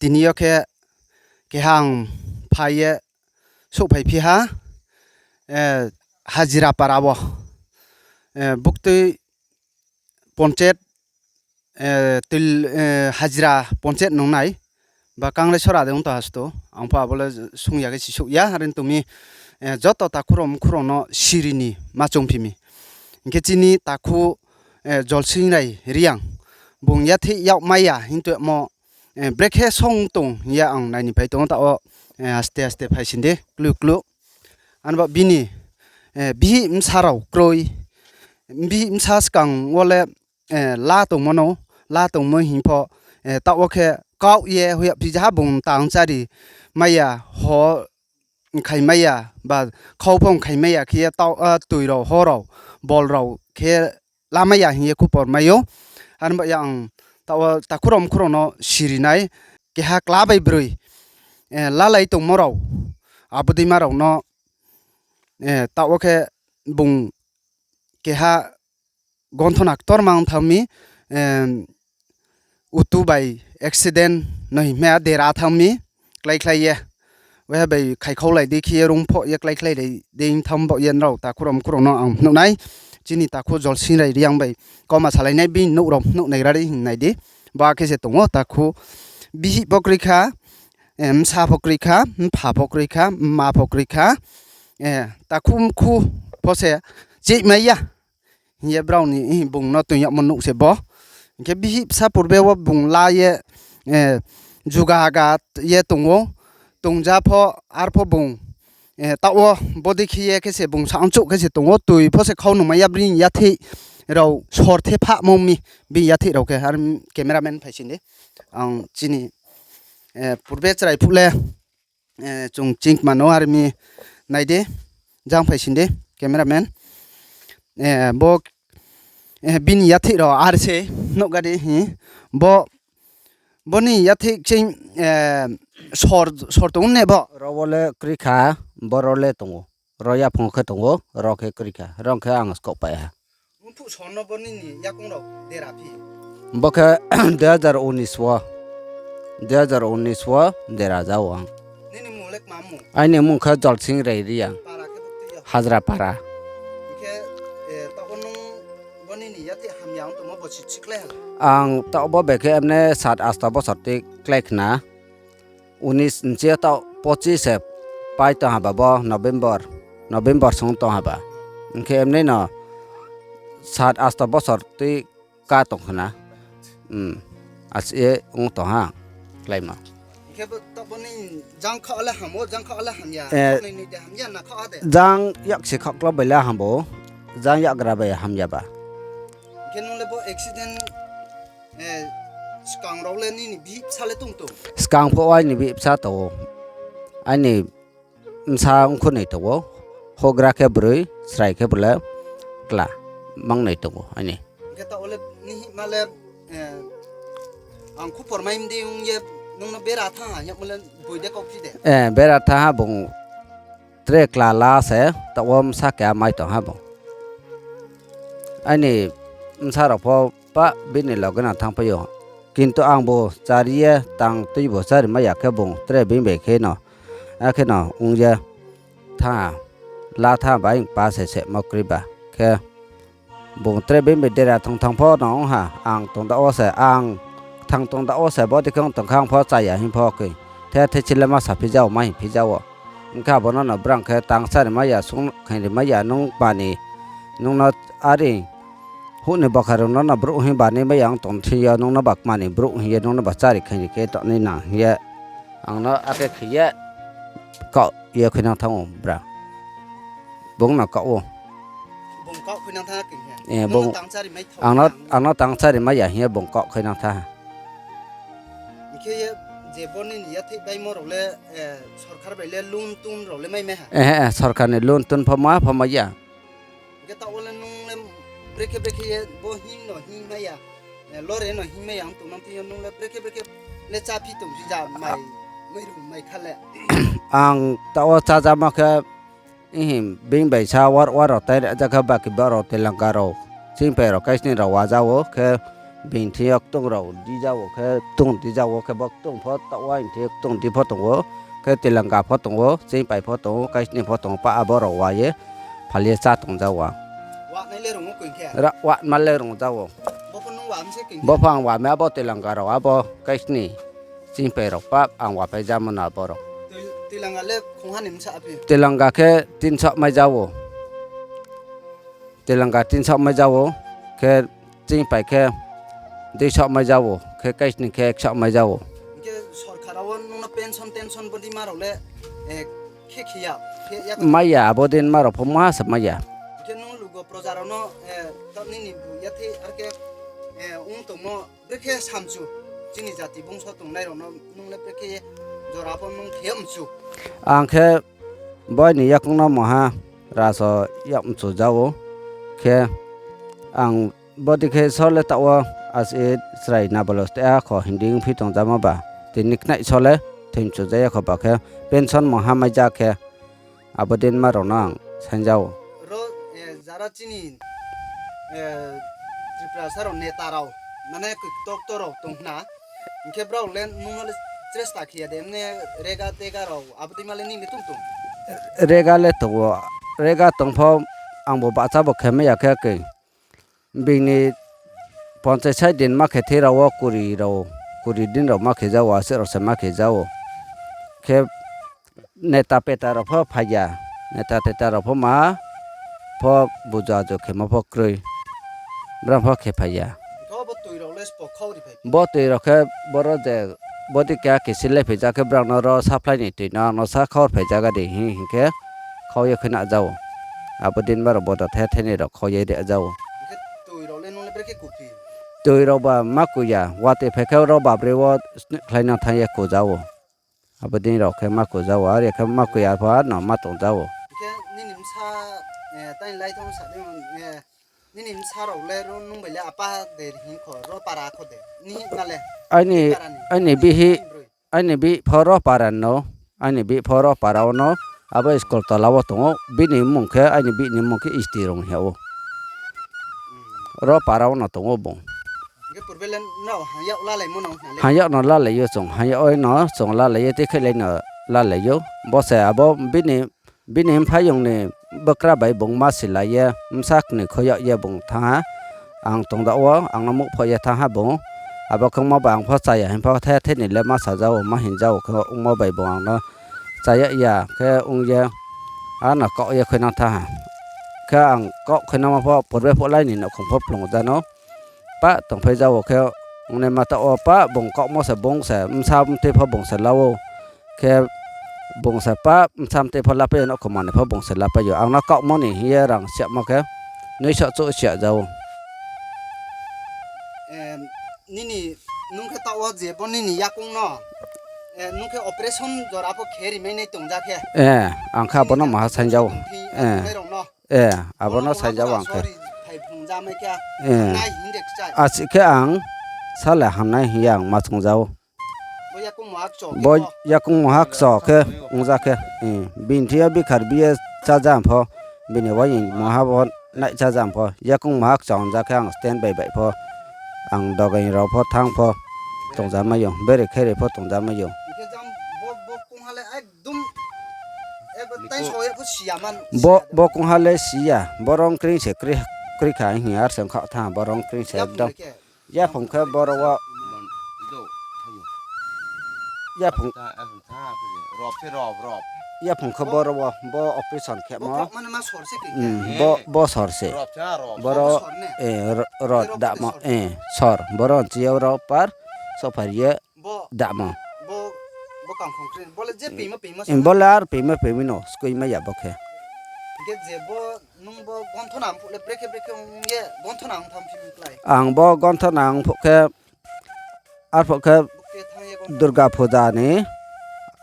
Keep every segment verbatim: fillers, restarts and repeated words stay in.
tini yo khe keha ang phai ye souhphaiphi ha, Hajira para wo, buktui ponchet, Hajira ponchet nungnai, ba kanglai sora de ong tong hasto, ang pho abo le sung ya khe sisouh ya, are tong mi, joto takhu rao mkhu rao no siri ni ma choungphi mi. Hing khe chini takhu Jolsingrai Reang, bung yatheih yagmai ya hing tongmo, brekhe song tong hing ye ang nai ni phai tong ou taoh wo, aste aste phaisin di, klu klu. Ano ba bini bihih bsa rao kroi, bihih bsa skang wo le la tongmo no, la tongmo hing pho, taoh wo khe kaoh ye hoih yagphi ja ha, bung tang chári mai ya, ho khai mai ya, ba khau pho khai mai ya khe ye, toi rao, ho rao, bol rao khe lamai ya hing ye khupor mai ou. Ano ba ya ang taoh wo takhu rao mkhu rao no siri nai, keha kla bai broi lalai tongmo rao, abo deima rao no, taoh wo khe bung keha gonthona ktorma ong thanng mi, utu bai accident no hing mai ya dera thanng mi, kláikhlai ye. Weha bai khaikhaulai di khe ye rungphoh ye kláikhlailai di ong thanng baoh ye nrao takhu rao mkhu rao no ang phnuh nai. Chini takhu Jolsingrai Reang bai kauma salai nai, bini nouh rao phnuh nai ra ri hing nai di. Ba khe se tong ou takhu, bihih pho kroi kha, bsa pho kroi kha, mpha pho kroi kha, mma pho kroi kha, takhu mkhu pho se chehmai ya hing ye brao ni bung no toing yagmo nouh se bo. Hing khe bihih bsa purbe wo bung la ye, jugaga ye tong ou, tongja pho, arpho bung, taoh wo bodei khe ye khe se bung saongchouh khe se tong ou, toi pho se khau nungmai ya, bini yatheih rao sor the phahmo mi, bini yatheih rao khe, are cameraman phaisin di. Ang chini purbe chrai phuh le chung chingkma no, are mi nai di, jang phaisin di, cameraman. Bo, bini yatheih rao are se nuhga di hi, bo, bo ni yatheih kching, sor, sor tong ne bo? Ro wo le kroi kha, bo ro le tong ou. Ro yaphang khe tong ou, ro khe kroi kha, ro khe ang skaohpai ha. Bo khe dui hajar unis wo, dui hajar unis wo dera ja ou ang. Aini mmung khe Jolsingrai Reang, Hajra para. Ang taoh bo bai khe emne sat asto bosor tui klái khna. Unis nchi yo taoh pochis se pai tong ha ba bo November, November song tong ha ba. Hing khe emne no sat asto bosor tui ka tong khna. Asi ye ong tong ha kláima. Jang yaksi khaohklo bai le ham bo, jang yakgra bai hamya ba. Skang pho aini bihih bsa tong ou. Aini bsa ongkhor noi tong ou. Houhgra khe broi, chrai khe bo le kla. Mang noi tong ou aini. Bera thanng ha bung tre kla la se, taoh wo bsa keha mai tong ha bung. Aini bsa rao pho pa bini loge no thanngpai ou. Kintu angbu chari ye tang tuibu chári mai ya khe bung tre bini bai khe no, akhe no ong ye thanng ha, la thanng ha ba hing pa se sehmo kroi ba khe. Bung tre bini bai dera thanng thanng pho no ong ha, ang tong da wo se, ang kthang tong da wo se, bodei khe ong tong khe ang pho cha ya hing pho khe. The thei chile ma saphi ja ou, ma hingphi ja ou. Hing khe abo no no brang khe tang chári mai ya, sung khairi mai ya, nung kma ni, nung no are houh ni bokharo no no brouh hing ba ni mai ya ong tong thing yo, nung no ba kma ni brouh hing ye, nung no ba chári khairi khe tongnai nang hing ye. Ang no akhe khe ye kaoh ye khuinang thanng ou bra. Bung no kaoh ou. Ang no tang chári mai ya hing ye bung kaoh khuinang thanng ha. Hing khe ye je bo nini yatheih baimo rao le, sorkar bai le loan ton rao le maimai ha? Sorkar ni loan ton pho ma pho mai ya. Hing khe taoh wo le nung le brekhe brekhe ye bo hing no hingmai ya, lore no hingmai ya ong tongnang thing yo nung le brekhe brekhe le cháphi tongphi ja mai, mairung mai kha le. Ang taoh wo chájamo khe, bini bai sa war war rao tai ja khe baki ba rao telangka rao, chingpai rao kaisni rao waja ou khe, Bini thing yo ktung rao di ja ou, khe ktung di ja ou, khe bo ktung pho taoh wo aini thing yo ktung di pho tong ou, khe tilanga pho tong ou, chingpai pho tong ou, kaisni pho tong ou, pa abo rao wa ye phal ye chá tong ja ou. Ra-, wa ma le rung ja ou. Bo pho ang wa mi, abo tilanga rao, abo kaisni. Chingpai rao pap ang wapai ja mo na bo rao. Tilanga khe tinsoh mai ja ou. Tilanga tinsoh mai ja ou, khe chingpai khe duisoh mai ja ou, khe kaisni khe eksoh mai ja ou. Hing khe sorkar wo nung no pension tension bodei ma rao le, eh, khe khe ya, khe ya. Mai ya, abo din ma rao pho ma se mai ya. Hing khe nung lugo proja rao no, eh, ta nini bu ya the, ar khe, eh, ong tongmo, brekhe samchu, chini jati bungso tongnai rao no nung le brekhe jora pho nung khe mchu. Ang khe boi ni yakoung no mungha raso yag mchu ja ou, khe ang bodei khe so le taoh wo asi chrai nabalo ste a kho hing di ongphi tong ja ma ba, tini khnai so le thoi mchu ja ya kho ba khe pension mungha mai ja khe abo din ma rao no ang saing ja ou. Ro, eh, jara chini, eh, Tiprasa rao neta rao, mane ktor ktor rao tong khna, hing khe brao le nung no le chesta khe ya de, mne rega tega rao abo dei ma le nini tong tong? Rega le tong ou, rega tong pho ang bo bahcha bo khe mai ya khe khe. Bini ponchas sai din ma khe the rao wo kuri rao, kuri din rao ma khe ja ou, asuh rao se ma khe ja ou. Khe neta peta rao pho phai ya, neta teta rao pho ma pho bujo ajo khemo pho kroi. Brao pho khe phai ya. Bo toi rao khe boro je bodei keha khe si le phai ja khe brao no ro supply ni toi no ang no sa khor phai ja ga di hing hing khe khau ye khe na ja ou. Abo din ma rao bodo the the ni rao khau ye ri ja ou. Toi rao ba ma ku ya, watoi phai khe ro babroi wo snoih khlai no thanng ye ku ja ou. Abo din rao khe ma ku ja ou, are khe ma ku ya pho ano ma tong ja ou. Hing khe nini bsa, eh, tai lai tong sa di, eh, nini bsa rao le ro nung bai le apa de hing kho, ro para kho de, ni hing na le? Aini, aini bihih, aini bihih pho ro para no, aini bihih pho ro para wo no, abo school tola wo tong ou, bini mmung khe, aini bihih ni mmung khe Isti Rung hing ou. Ro para wo no tong ou bung. Hing khe purbe le nrao hang yag lalai mo no hna le? Hang yag no lalai ou chung, hang yag no chung lalai ye, tikhailai no lalai ou. Bo se abo bini, bini mphaiyong ni bkra bai bung ma silai ye, bsa knoi khoi yag ye bung thanng ha. Ang tong da wo, ang no muhphoh ye thanng ha bung. Abo khe ongmo bai ang pho chaya hing pho the the ni le ma sa ja ou, ma hing ja ou khe ongmo bai bung ang no chaya ya khe ong ye, ano kaoh ye khuinang thanng ha. Khe ang kaoh khuinangmo pho purbe phuhlai ni nouhkhong pho phlung ja no. Pah tongphai ja ou khe, ongnaima taoh wo pah bung kaohmo se bung se, bsa mtui pho bung se la ou. Khe bung se pah bsa mtui pho lapai ou, nouhkhong manoi pho bung se lapai ou. Ang no kaohmo ni hing ye rang siamo khe, nuisoh chouh siya ja ou. Nini, nung khe taoh wo je bo nini yakoung no, nung khe operation jora pho khe rimai nai tong ja khe. Ang khe abo no maha saing ja ou. Abo no saing ja ou ang khe. Asi khe ang sale hamnai hing ye ang ma choung ja ou. Bo yakoung maha kcho khe ong ja khe, bini thing yo bikhar bi ye chá ja pho, bini waing maha bo nai chá ja pho, yakoung maha kcho ong ja khe ang stand by bai pho, ang dogaing rao pho thanng pho tong ja mai ou, bere khere pho tong ja mai ou. Bo, bo koungha le si ya, boro ong kring se kri, kri kha hing ye ar se ongkhaoh thanng, boro ong kring se ekdom. Yaphung khe boro wo, yaphung, yaphung khe boro wo, bo operation khemo. Bo, bo sor se. Boro, rod damo, sor. Boro nchi yo ro par, sophar ye damo. Bo le ar peimo peimo no skui mai ya bo khe. Ang bo gonthona ong phuh khe, arphuh khe Durga Puja ni,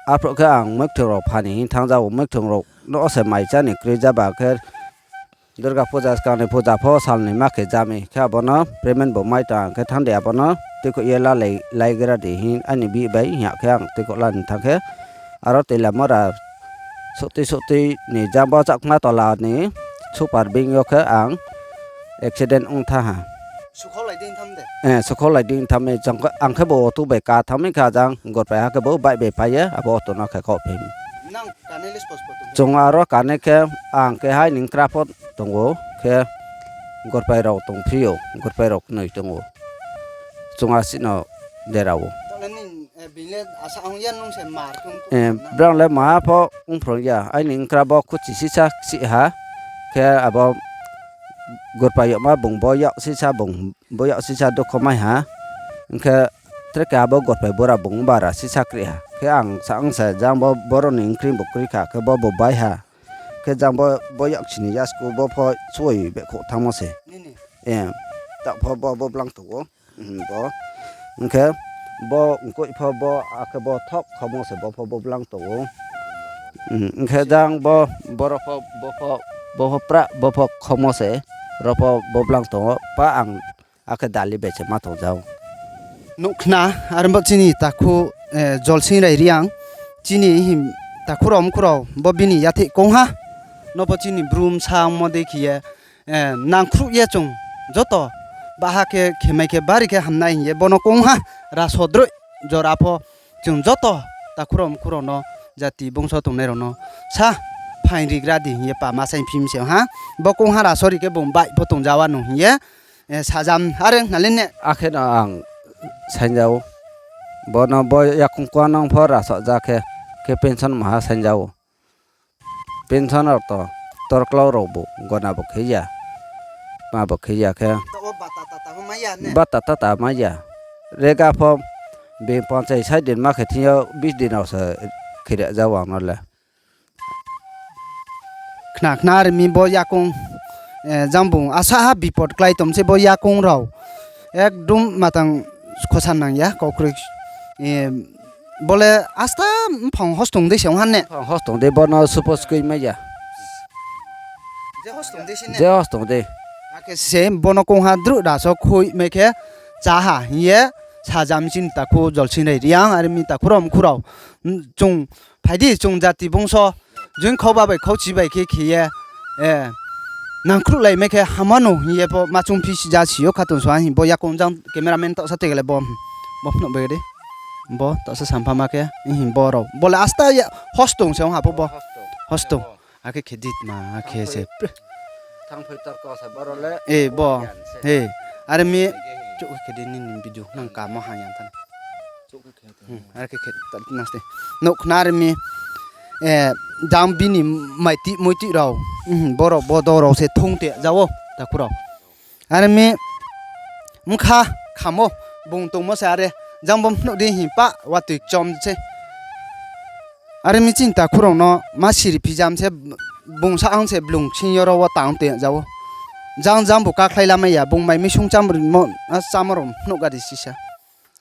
arphuh khe ang moikthung rao pha ni hing thanng ja ou, moikthung rao no se mai chá ni kroi ja ba khe, Durga Puja skang ni puja pho sal ni ma khe ja mi khe abo no payment bo mai tong ang khe thanng di abo no tuikhouh ye lalai, lai gra di hing aini bihih bai hing ya khe ang tuikhouh la ni thanng khe, aro Teilamura suhtui suhtui ni jang bo Chakma Tola ni super being yo khe ang accident ong thanng ha. Sukhaulai di tham mi, ang khe bo auto bai ka tham mi khe, ajang Gorpai ha khe bo bike bai phai ye, abo auto no khe khaoh phi mi. Chung aro kani khe, ang khe hai ni kra pho tong ou, khe Gorpai rao tongphi ou, Gorpai rao knoi tong ou. Chung asi no dera ou. Brang le maha pho ongphrung ya, aini kra bo khuchi sisa kchih ha, khe abo Gorpai yagma bung bo yak sisa, bung bo yak sisa dukho mai ha. Hing khe tre keha bo Gorpai bura bung bara sisa kri ha. Khe ang sa ang se jang bo boro ni nkri bo kri kha, khe bo bo bai ha. Khe jang bo, bo yak chini yasku bo pho chuai baihkhouh thanngmo se. Taoh pho bo, bo blang tong ou. Bo, hing khe bo nkoi pho bo, akhe bo thok khomo se bo pho bo blang tong ou. Hing khe jang bo, boro pho, bo pho, bo pho pra, bo pho khomo se, ro pho bo blang tong ou. Pa ang akhe dali bai se ma tong jao. Nuh khna, are bo chini takhu, Jolsing Rai Reang, chini him takhu rao mkhu rao, bo bini yathih kongha, no bo chini bru bsa ongmo dei khe ye, nangkhruh ye chung joto baha khe khemai khe bari khe hamnai hing ye, bono kongha rasodroih jora pho chung joto takhu rao mkhu rao no, jati bungso tongnai rao no sa phaing rigra di hing ye pama saingphi mi se ha. Bo kongha rasori khe bung baih pho tong jawa nu hing ye, sajam are nalai ne. Akhe no ang saing jao. Bono bo yakung kuanang pho rasoh ja khe, khe pension maha saing jao. Pension rao to torklau rao bo gona bo khe ya. Ma bo khe ya khe. Bata tata mai ya. Rega pho beng ponchai sai din ma khe thing yo bis din rao se khira jao ang no le. Khna khna are mi bo yakoung, jang bung asa ha bipot klái tong se bo yakoung rao. Ekdom matang khosa nang ya, kau kroi. Bo le asta mphang hostong dei se ong ha ne? Mphang hostong dei, bo no suppose koi mai ya. Je hostong dei. Akhe se bo no kongha druh raso khui mai khe chá ha hing ye sajam chini takhu Jolsing Rai Reang, are mi takhu rao mkhu rao. Chung phai di, chung jati bungso, joing khauba bai khauchi bai khe khe ye, nangkhruhlai mai khe hama no hing ye pho ma chung phi si ja si yo kha tong sua hing bo yakoung jang cameraman taohsa tei gale bo, bo phnuh bai di. Bo taohsa sampha ma khe, hing bo rao. Bo le asta ye hostong se ong ha pho bo. Hostong. Akhe khe di tma, akhe se. Are mi, chouh khe di nini video nang kamo ha yang than. Are khe khe, ta, naste. Nouh khna are mi, jang bini maitih muitih rao, bo rao bodo rao se thung te ja wo, takhu rao. Are mi mkha khamo, bung tongmo se are, jang bo phnuh di hing pah watoi kchom se. Are mi chini takhu rao no ma siri phi jam se, bung sa ang se blung ksing yo ro wo tang te ja wo. Jang jang bu kakhlai lamai ya, bung mai misung cham rimo, a chamo rao phnuh ga di sisa.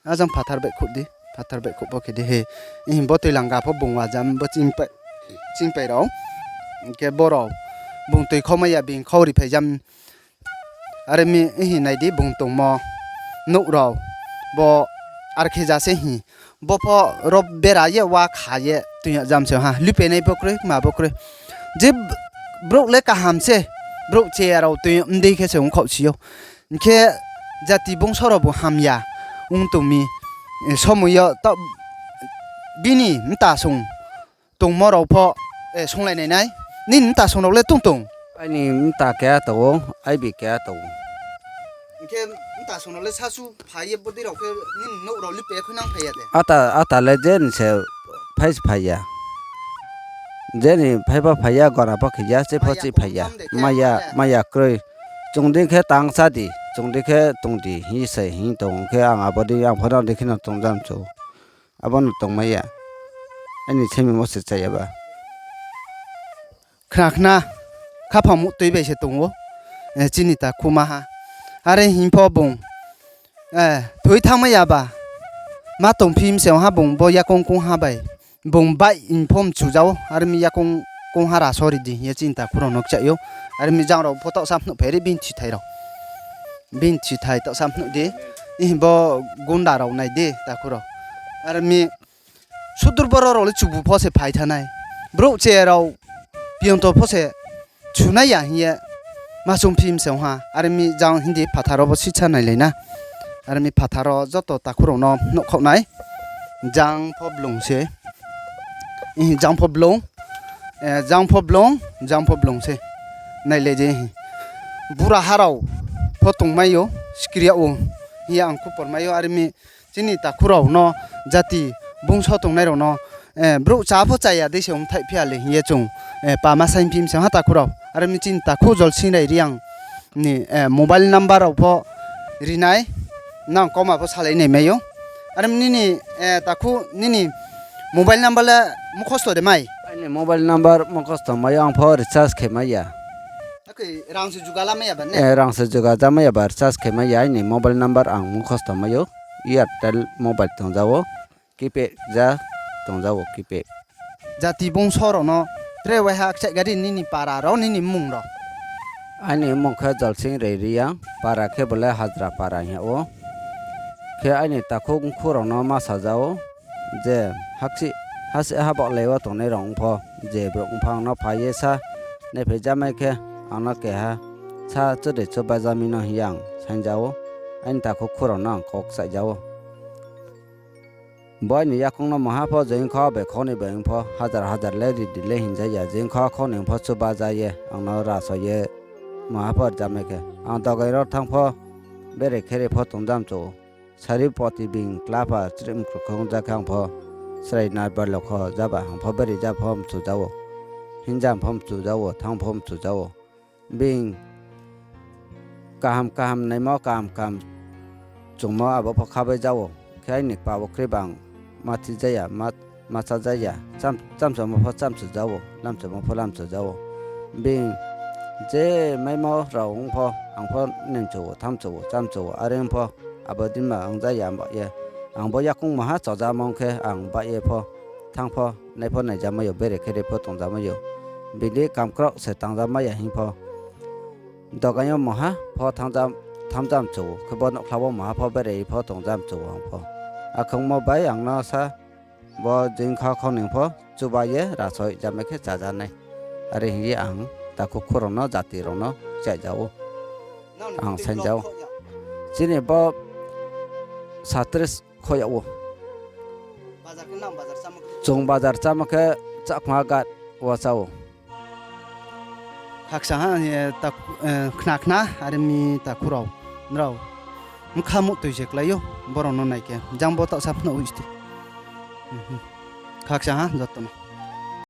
A jang phathar baihkhouh di, phathar baihkhouh bo khe di he. Hing bo toilang ga pho bung wa jam bo chingpai rao. Hing khe bo rao bung toi khaumai ya, bini khau ri phai jam. Are mi hing nai di bung tongmo nouh rao. Bo are khe ja se hing. Bo pho ro bera ye wa kha ye toing ya jam se ha. Lipenai bo kroi, ma bo kroi. Je brouh le kaham se, brouh cheya rao toing mdei khe se ongkhaoh si ou. Hing khe jati bungso rao bu hamya ong tong mi, somoi yo taoh bini mta song tongmo rao pho, songlai nai nai. Nini mta song rao le tong tong? Aini mta keha tong ou, aibi keha tong ou. Hing khe mta song rao le sasu phai ye bodei rao khe nini nouh rao lipe khuinang phai ya de? Ata, ata le je ni se phai se phai ya. Je ni phai pho phai ya, gona pho khe ya, che pho chi phai ya. Mai ya, mai ya kroi. Chung dei khe tang chá di, chung dei khe tong di, hing se hing tong khe ang abo dei, ang pho nang dei khe no tong jam chu. Abo no tongmai ya. Aini semimo se chá ya ba. Khna khna, khaphang muhtoi bai se tong ou, chini takhu ma ha. Are hing pho bung, thoi thanngmai ya ba, ma tongphi mi se ong ha bung bo yakoung kongha bai. Bung baih hing pho mchu ja ou, are mi yakoung kongha raso ri di hing ye chini takhu rao no kchaih ou. Are mi jang rao pho taohsa phnuh phai ri bini thithai rao. Bini thithai taohsa phnuh di, hing bo gunda rao nai di takhu rao. Are mi sudur boro rao le chubu pho se phai thanai. Brouh che rao piyonto pho se chunai ya hing ye. Ma sungphi mse ong ha, are mi jang hindi phathar wo bo sisa nailai na. Are mi phathar wo joto takhu rao no nuhkhaoh nai. Jang pho blung se. Jang pho blung. Jang pho blung, jang pho blung se. Nailai di. Buraha rao pho tongmai ou, skri yag ou. Hing ye ang khupor mai ou, are mi chini takhu rao no, jati bungso tongnai rao no, brouh chá pho chaya dei se ongthaih phi ya le hing ye chung, pama saingphi mse ha takhu rao. Are mi chini takhu Jolsing Rai Reang ni mobile number rao pho ri nai, nang kauma pho salai nai mai ou. Are mi nini, takhu nini mobile number le mukhosto de mai? Aini mobile number mukhosto mai ou, ang pho recharge khe mai ya. Rang se juga la mai ya ba ne? Rang se juga ja mai ya ba, recharge khe mai ya, aini mobile number ang mukhosto mai ou. Airtel mobile tongja ou, keypad ja tongja ou, keypad. Jati bungso rao no tre waiha kchaih gari nini para rao, nini mmung rao? Aini mmung khe Jolsing Rai Reang, para khe bo le Hajra para hing yag ou. Khe aini takhu mkhu rao no ma saja ou, je haksih, hasih habaoh lai wo tongnai rao ong pho, je brouh ongphang no phai ye sa, naiphai ja mai khe, ang no keha sa chudri chuba ja mi no hing ye ang saingja ou, aini takhu khurao no ang kau kchaih ja ou. Bo aini yakoung no mungha pho je ongkha bai khau ni bai ong pho, hajar hajar le ri di le hing ja ya, je ongkha khau ni ong pho chuba ja ye, ang no raso ye, mungha pho ri ja mai khe. Ang dogai rao thanng pho, bere khere pho tong ja mchu ou. Sari poti bini klapa chrih mkru khe ong ja khe ang pho, chrai nai bai lo kho ja ba ang pho bere ja pho mchu ja ou. Hing ja pho mchu ja ou, thanng pho mchu ja ou. Bini kaham kaham naimo, kaham kaham chungmo abo pho kha bai ja ou. Khe aini kpa wo kri bang ma thi ja ya, ma, ma cha ja ya, cham, chamchomo pho chamchu ja ou, lamchomo pho lamchu ja ou. Bini je maimo rao ong pho, ang pho ningchu ou, thamchu ou, chamchu ou, are ong pho, abo dima ong ja ya ba ye. Ang bo yakoung mungha chojamo ong khe, ang ba ye pho, thanng pho, nai pho nai ja mai ou, bere khere pho tong ja mai ou. Bini kam krao se tang ja mai ya hing pho. Dogai yo mungha pho thanng ja, thanng ja mchu ou, khe bo nouhkhla wo mungha pho bere pho tong ja mchu ou ang pho. Akhoungmo bai ang no sa, bo je ongkha khau ni pho chuba ye rasoi ja mai khe cha ja nai. Are hing ye ang takhu khurao no, jati rao no kchaih ja ou. Ang saing ja ou. Chini bo satris kho yag ou. Chung bazar chámo khe Chakma ghat wo chá ou. Khakchang ha, khna khna, are mi takhu rao, nrao bkha muhtoi se klái ou, brao no nai khe. Jang bo taoh sa phnuh hoih sti. Khakchang ha joto no.